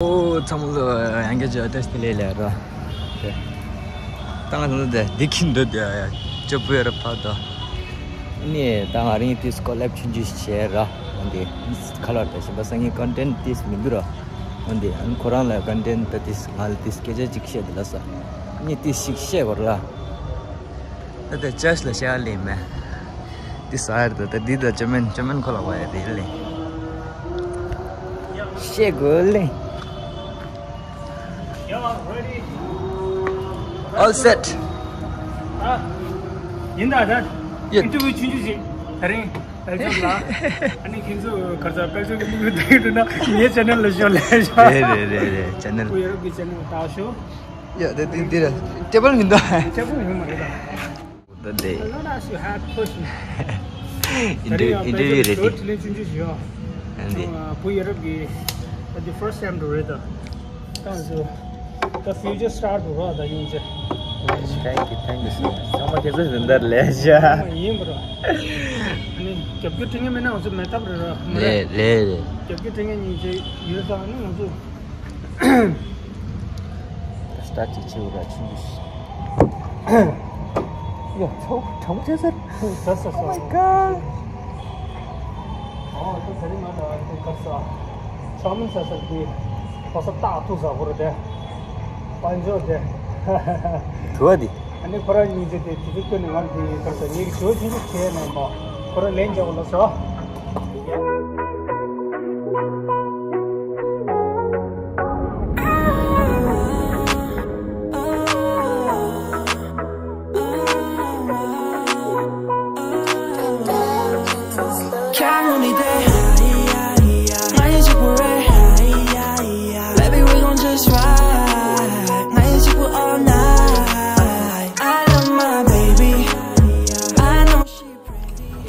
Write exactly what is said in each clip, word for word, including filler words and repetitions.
ཨོ་ཚང་མ་ལ་ཡང་བསྐྱར་བཀྲ་ཤིས་བདེ་ལེགས་ལབ་རོགས། ད་ང་ཚོ་དེ་འདི་གིན་འདུག་དེ་ཡ་ཅོ་བོད་རབ་ཕར་དོ། ནི་ད་ང་རང་ཏིས་ཀོ་ལེབ་ཆུང་ཆུང་ཞིག་བྱས་ར། འོན་ཏེ་ཁ་ལག་དང་གཞན་པ་སང་ཉིན་ཀོན་ཊེན་ཊི་ཏིས་མི་འདུག་ར། འོན་ཏེ་ཨ་ནི་ཁོ་རང་ལ་ཀོན་ཊེན་ཊི་ད་ཏིས་ང་ལ་ཏིས་སྐད་ཆ་ཅིག་བཤད་དེ་ལ་ས། ནི་ཏིས་ཞིག་བཤད་དགོས་ར། ད་ལྟ་ཅར་ལ་བཤད་ལེ་མེད། འདི་ཟ་ཡར་ད་ལྟ་འདི་ད་ཅོ་མེན་ཅོ་མེན་ཁོ་ལ་བ་ཡ་རེད་ལེ། བཤད་དགོས་ལེ། All set. ཡིན་ད་ད། ཡིན། ཨིན་ཊར་བིའུ་ཆུང་ཆུང་ཞིག་ད་རིང་དཔལ་འབྱོར་ལ། ཨ་ནི་ཁྱེད་ཚོ་ག་རེ་ཟ་དཔལ་འབྱོར་གྱི་མིག་དཔེ་འདུག་ན་ངའི་ཆེ་ནལ་ལ་ཤོག་ལས་ཤོག་རེད་རེད་རེད་རེད། ཆེ་ནལ། བུ་ཡ་རབས་ཀྱི་ཆེ་ནལ་ལ་ལྟ་ཤོག་ཡ་དེ་དེ་དེ་རེད། ཊེ་བལ་མི་འདུག་ཊེ་བལ་ཡོད་མ་རེད་ད། ད་དེ། Let us ask you hard question. ཨིན་ཊར་ཨིན་ཊར་བིའུ་རེ་ཌི། དྲི་ལན་ཆུང་ཆུང་ཞིག་ཡོད། ཨ་འདི། བུ་ཡ་རབས་ཀྱི་the first time to read the ད་ཚོ་the future star to read the ཡོང་ཆེ། Thank you, thank you so much. ཚང་མ་ཁྱེད་ཚོ་འཛིན་གྲྭར་ལས་བྱ། ཡིན་པ་རེད། ཨ་ནི་རྒྱབ་སྐྱོར་བྱེད་མཁན་མེད་ན་ང་ཚོ་མེད་ཐབས་རེད་ར། མ་རེད། ལས་ལས་རེད། རྒྱབ་སྐྱོར་བྱེད་མཁན་ཉིན་བྱེད་ཡོད་ཙང་ནི་ང་ཚོ། སྟ་ཅིག་ཆེ་བོ་ར་ཆུང་ཆུང་ཞིག་ཡ་ཚོགས་གྲངས་ཆེ་ཟེར། ས་ས་ས། Oh my god. ཨོ་ད་ད་རིང་ང་ལ་དེ་གར་ས་ཆོག་མིན་ས་ས་དེ་ཁོ་ས་ཏག་ཏུ་ཟ་བོ་རེད་དེ། དཔལ་འབྱོར་དེ། དུ་བ་དེ། ཨ་ནི་ཁོ་རང་གཉིས་ཀྱི་དེ་དེ་ཚོ་སྐྱོན་ནས་ང་དེ་གར་ས་ངེད་ཀྱི་ཇོ་ཆུང་ཆུང་བྱས་ནས་མ་ཁོ་རང་ལན་རྒྱག་བ་ལ་ཟ།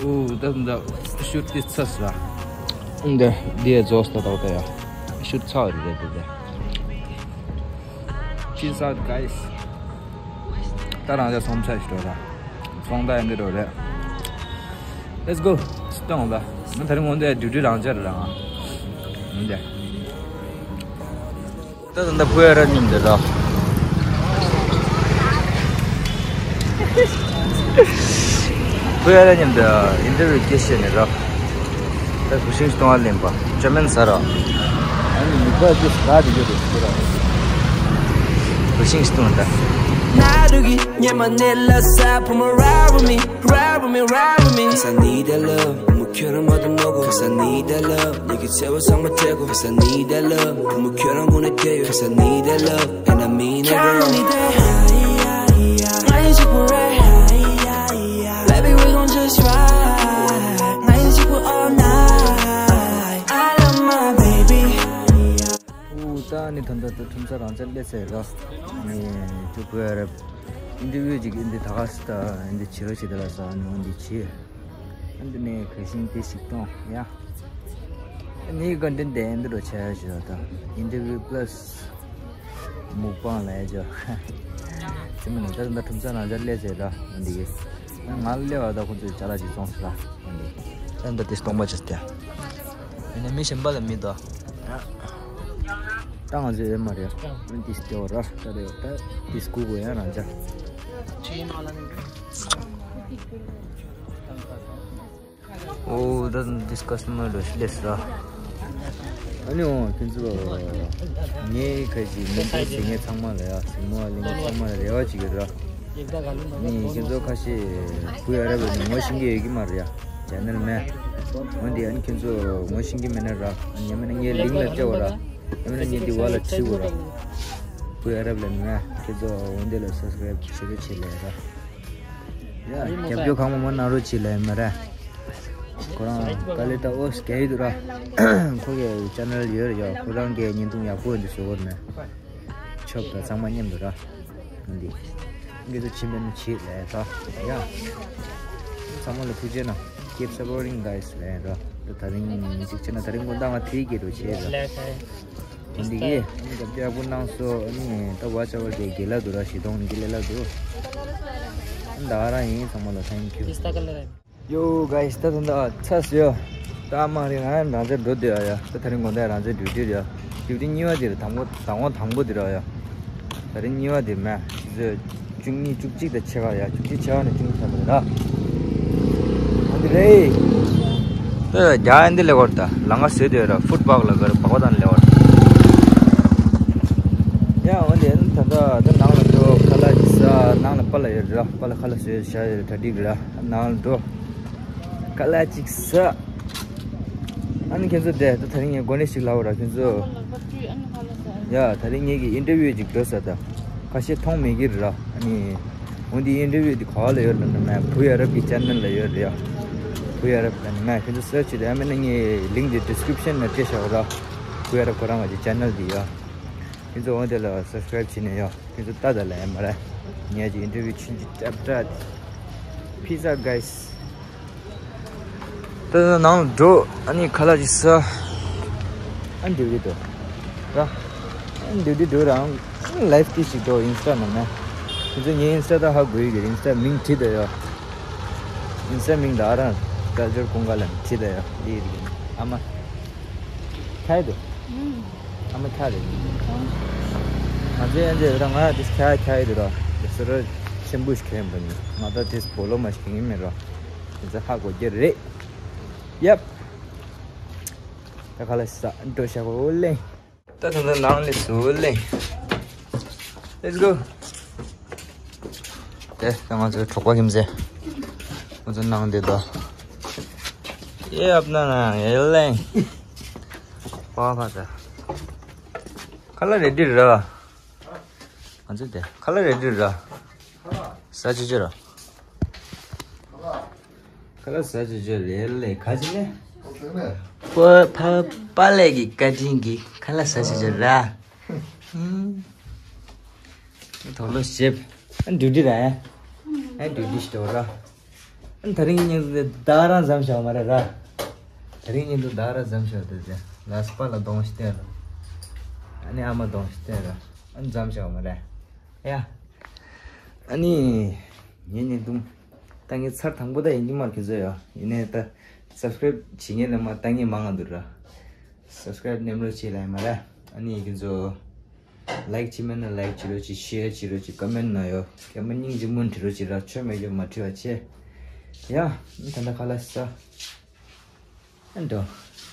ཨོ་ད་ད་ཤུཊ་དེ་ཚར་སོང་། འདི་འདི་རྫོགས་ད་ད་ད་ཡ། ཤུཊ་ཚར་རེད་འདི་འདི། Peace out, guys. ད་རང་ཅག་སོང་ཚར་ཞིག་འགྲོ་ར། སོང་ད་ཡ་འདི་འགྲོ་རེད། Let's go. སྟོང་ད། ང་ད་རིང་འོན་ཏེ་ཌིའུ་ཊི་རང་ཅག་རེད་ར། འདི། ད་ད་ད་བུ་ཡ་ར་མཉམ་དུ་ར། བུ་ཡ་ར་མཉམ་དུ་ཨིན་ཊར་བིའུ་སྐད་བཤད་ནས་ར། ད་བུ་ཤིང་སྟོང་བ་ལེན་པ་ཅོ་མེན་ཟ་ར། ཨ་ནི་མི་ཁ་ཅིག་ད་དེ་གྱོད་དེ་ཟ་ར། བུ་ཤིང་སྟོང་ད། Cause I need that love. Cause I need that love. And I mean it, girl. ཨུ་ད་ནི་ད་ད་ད་ཁྲོམ་ས་རང་ཅག་སླེབས་ཚར་ར། ནི་ཅོ་བོད་རབ་ཨིན་ཊར་བིའུ་ཅིག་ཨིན་དེ་ད་ག་ས་ད་ཨིན་དེ་བྱེད་རོགས་བྱེད་དེ་ལ་ས་ནི་འོན་དེ་བྱེད། ཨིན་དེ་ནས་ག་ཤིང་དེ་ཞིག་གཏོང་ཡ། ནི་ཀོན་ཊེན་ཊི་དེ་ཨིན་དེ་རོ་ཆ་ཡ་ཞུ་ད་ཨིན་ཊར་བིའུ་པ་ལ་སི་མུག་པང་ལ་ཡ་ཅོ། དེ་མིན་ན་ད་ད་ཁྲོམ་ས་རང་ཅག་སླེབས་ཚར་ར་འོན་དེ་གི། ང་སླེབས་པ་ད་ཁོ་ཚོས་ཅ་ལག་ཅིག་བཙོང་ས་ར་འོན་དེ་གི། ད་ད་དེ་སྟོང་པ་ཅིག་སྟེ། ཡིན་ན་མི་གཞན་པ་ལ་མི་དོ། ད་ང་ཚོའི་ཨེ་མ་རེད། ཨ་ཏིས་ལྟེ་བ་ར་ད་རེད། ད་ཏིས་གུ་གུ་ཡང་རང་ཅག་ཨོ་ད་ཏིས་ཀ་སི་ཊ་མར་རེ་སླེབས་ར། ཨ་ནི་འོ་ཁྱེད་ཚོ་ངའི་ཁ་ཅིག་མི་ཚེ་ངའི་ཚང་མ་ལ་ཡ་སྲིང་མོ་ལ་ངའི་ཚང་མ་ལ་རེ་བ་ཅིག་ཡོད་ར། ནི་ཁྱེད་ཚོ་ཁ་ཤས་བུ་ཡ་རབས་ནི་ངོ་ཤེས་ཀྱི་ཡོད་ཀྱི་མ་རེད་ཡ། ཅེ་ནལ་མེད། འོན་ཏེ་ཨ་ནི་ཁྱེད་ཚོ་ངོ་ཤེས་ཀྱི་མེད་ན་ར། ཨ་ནི་ཡང་མིན་ན་ངའི་ལིང་ལ་སྤྲད་འོ་ར། ཡང་མིན་ན་ངའི་འདི་བ་ལ་བྲིས་འོ་ར། བུ་ཡ་རབས་ལ་ནི་ཁྱེད་ཚོ་འོན་ཏེ་ལ་སབ་སི་ཀ་རབ་བྱེད་རོགས་བྱེད་ལ་ཡ་ར། ཡ་རྒྱབ་སྐྱོར་གང་མང་མང་གནང་རོགས་བྱེད་ལ་ཡ་མ་ར། ཁོ་རང་དཀའ་ལས་ད་ཨོ་སྐྱ་ཡི་འདུག་ར། ཁོ་གི་ཅེ་ནལ་ཡོད་ར་ཡ། ཁོ་རང་གི་བརྙན་ཐུང་ཡག་པོ་འདི་བཟོ་གོ་ནས། ཆོབ་ད་ཚང་མ་མཉམ་དུ་ར། འདི། འདི་ཚོ་ཕྱིན་པ་ནི་བྱེད་ལས་ད། ཡ། ཚང་མ་ལ་ཐུགས་རྗེ་གནང་། Keep supporting, guys. ལས་ར། ད་ད་རིང་གཅིག་བྱས་ན་ད་རིང་དགོང་དག་ང་དེའི་སྐད་དུ་བྱེད་ར། འདི་གི། ཨ་ནི་རྒྱབ་སྐྱོར་ཡག་པོ་གནང་སོ། ཨ་ནི་ད་ཝ་ཆ་ཝར་གི་དགེ་ལ་འདུག་ར། ཞི་ཏོང་གི་ལེ་ལ་འདུག་ད་ག་རང་ཡིན། ཚང་མ་ལ་thank you. Yo, guys, ད་ད་ད་ཚ་སེ་ཡོ། ད་མ་རེད། ང་རང་ཚོ་འགྲོ་འདོད་ཡ། ད་ད་རིང་དགོང་དག་རང་ཚོའི་ཌིའུ་ཊི་རེད་ཡ། ཌིའུ་ཊི་གཉིས་པ་དེ་རེད། དང་པོ་དང་པོ་དང་པོ་དེ་རེད་ཡ། ད་རིང་གཉིས་པ་དེ་མེད། ཆུ་ཚོད་བཅུ་གཉིས་བཅུ་གཅིག་དང་ཕྱེད་ཀ་ཡ། བཅུ་གཅིག་ཕྱེད་ཀ་ནས་བཅུ་གཉིས་ཐམ་པ་རེད་ད། ཨ་འདི་རེད། ད་རྒྱ་ཡན་འདི་ལས་བར་ད་ལང་ཀ་བཟོས་དེ་ར་ཧྥུཊ་པཱག་ལ་གར་བག་པ་དང་ལས་བར། ཡ་འོ་འདི་ད་ད་ད་ནང་ལ་འགྲོ། ཁ་ལག་ཅིག་ཟ། ནང་ལ་པཱ་ལགས་ཡོད་ར། པཱ་ལགས་ཁ་ལག་བཟོས་བཞག་ཡོད་ར། ད་འགྲིག་ར། ནང་ལ་འགྲོ། ཁ་ལག་ཅིག་ཟ། ཨ་ནི་ཁྱེད་ཚོ་དེ་ད་ད་རིང་ངས་གོ་གནས་ཤིག་ལབ་ར། ཁྱེད་ཚོ། ཡ་ད་རིང་ངེད་ཀྱི་ཨིན་ཊར་བིའུ་ཅིག་འགྲོ་ས་ད། ཁ་ཤས་མཐོང་མེད་ཀྱི་རེད་ར། ཨ་ནི་འོ་འདི་ཨིན་ཊར་བིའུ་འདི་ག་བ་ལ་ཡོད་ལབ་ན་མེད། བུ་ཡ་རབ་ཀྱི་ཅེ་ནལ་ལ་ཡོད་རེད་ཡ། བུ་ཡ་རབ་ལབ་ན་མེད། ཁྱེད་ཚོ་སར་ཆི་བྱེད་དེ། ཡང་མིན་ན་ངས་ལིང་ཀི་འདི་ཌི་སི་ཀི་རིབ་ཤན་ནང་སྤྲད་བཞག་ར། བུ་ཡ་རབ་ཁོ་རང་གི་ཅེ་ནལ་འདི་ཡ། ཁྱེད་ཚོ་འོ་དེ་ལ་སབ་སི་ཀི་རབ་བྱེད་ནས་ཡ། ཁྱེད་ཚོ་ལྟ་ད་ལ་ཡ་མ་ར། ངེད་ཀྱི་ཨིན་ཊར་བིའུ་ཆུང་ཆུང་ཏག་ཏག། Peace out, guys. ད་ནང་ལ་འགྲོ། ཨ་ནི་ཁ་ལག་ཅིག་ཟ། ཨ་འགྲིག་གི་འདུག་ར། ཨ་འགྲིག་གི་འདུག་ར། ལའིབ་ཏི་ཞིག་འགྲོ། ཨིན་སི་ཊ་ནང་ན། ཁྱེད་ཚོ་ངའི་ཨིན་སི་ཊ་ད་ཧ་གོ་ཡི་གི། ཨིན་སི་ཊ་མིང་བྲིས་ད་ཡ། ཨིན་སི་ཊ་མིང་ད་ཨ་རང་ཀལ་ཅར་ཀུན་དགའ་ལབ་བྲིས་ད་ཡ། ལི་རི་གི་ཨ་མ། ཁ་ཡི་འདུག་ཨ་མ་ཁ་རེད། ང་ཚོའི་ཨན་ཅེ་རང་ང་དེ་ཁ་ཁ་ཡི་དུ་ར། དེ་སོ་ར་ཆེན་པོ་ཞིག་ཁེམ་པ་ནི་ང་ད་དེ་སྤོ་ལོ་མ་ཞིག་ཡིན་མེད་ར། དེ་ཚོ་ཧ་གོ་རྒྱུ་རེད། ཡབ། ད་ཁ་ལ་ས་འགྲོ་ཤག་གོ་ལེ། ད་ད་ད་ནང་ལས་སུ་ལེ། Let's go. དེ་ད་ང་ཚོའི་གྲོགས་པོ་ཁྱིམ་མཚེས། ང་ཚོ་ནང་དེ་ད། ཡེ་ཨབ་ན་ན་ཡེ་ལེ། པ་པ་ད། ཁ་ལག་རེ་ཌི་ར། ང་ཚོ་དེ་ཁ་ལག་རེ་ཌི་ར། ཟ་ཆི་ཆི་ར། ཁ་ལག་ཟ་ཆི་ཆི་རེད་ལེ། ག་ཅི་ལེ། པ་ཕ་པ་ལེ་གི་བཀའ་དྲིན་གི་ཁ་ལག་ཟ་ཆི་ཆི་ར། ཐོག་ལོ་ཞེབ། ཨ་ཌིའུ་ཊི་ར་ཡ། ཨ་ཌིའུ་ཊི་ཤི་ཏོ་ར། ཨ་ད་རིང་ཉིན་དེ་ད་རང་འཛོམས་ཤག་མ་རེད་ར། ད་རིང་ཉིན་དུ་ད་རང་འཛོམས་ཤག་དེ་ཚེ་ལ་སི་པ་ལ་གདོང་ཞིག་བསྟན་ར། ཨ་ནི་ཨ་མ་གདོང་ཞིག་བསྟན་ར། ཨ་འཛོམས་ཤག་མ་རེད་ཡ། ཨ་ནི་ངའི་ཉིན་དུ་ད་ངའི་ཚར་དང་པོ་ད་ཡིན་གྱི་མ་རེད་ཁྱེད་ཚོ་ཡ། ཡིན་ནའི་ད་སབ་སི་ཀི་རབ་བྱེད་མཁན་ལ་མ་ད་ངའི་མང་ང་འདུག་ར། སབ་སི་ཀི་རབ་མཉམ་རོགས་བྱེད་ལ་ཡ་མ་རེད། ཨ་ནི་ཁྱེད་ཚོ། ལའིཀ་བྱེད་མེད་ན་ལའིཀ་བྱེད་རོགས་གྱིས། ཤེར་བྱེད་རོགས་གྱིས། ཀོ་མེན་ཊི་ན་ཡོད། སྐད་མ་སྙིང་རྗེ་མོ་བྲིས་རོགས་གྱིས་ར། ཆོ་མེད་རྒྱུ་མ་བྲིས་པ་བྱས། ཡ། ད་ལྟ་ཁ་ལག་ཟ། ཨ་འགྲོ།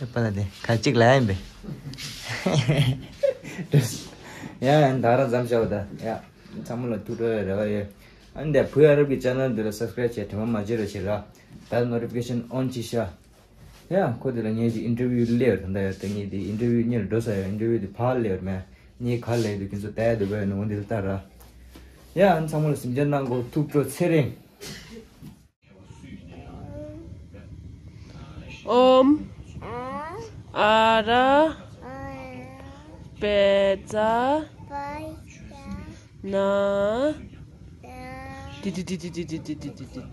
ཨེ་པ་ལ་དེ་ག་གཅིག་ལ་ཡིན་པས། ཡ་ད་རང་འཛོམས་ཤག་ད། ཡ། ཚང་མ་ལ་ཐུགས་སྤྲོ་ཡ་རེ་བ་ཡོད། ཨ་འདི་བུ་ཡ་རབ་ཀྱི་ཅེ་ནལ་འདི་ལ་སབ་སི་ཀི་རབ་བྱས་དྲི་མ་མ་བརྗེད་རོགས་གྱིས་ར། ད་ནོ་ཊི་ཕི་ཀེ་ཤན་ཨོན་གྱིས་ཤག་ཡ། ཁོ་དེ་ལ་ངས་ཀྱི་ཨིན་ཊར་བིའུ་སླེབས་ད་ལྟ་ཡ། ད་ངས་དེ་ཨིན་ཊར་བིའུ་གཉེར་འགྲོ་ས་ཡ། ཨིན་ཊར་བིའུ་དེ་ཕར་སླེབས་མེད། ངས་ག་སླེབས་དུས་ཁྱེད་ཚོ་ལྟ་ཡ་འདུག་པས་ནོ་འདི་ལྟ་ར། ཡ་ཨ་ཚང་མ་ལ་སེམས་ཅན་ནང་གོ་ཐུགས་སྤྲོ་ཚེ་རིང་། ཨོམ། ཨ་ར། པེ་ཙ། ན། ཏི་ཏི་ཏི།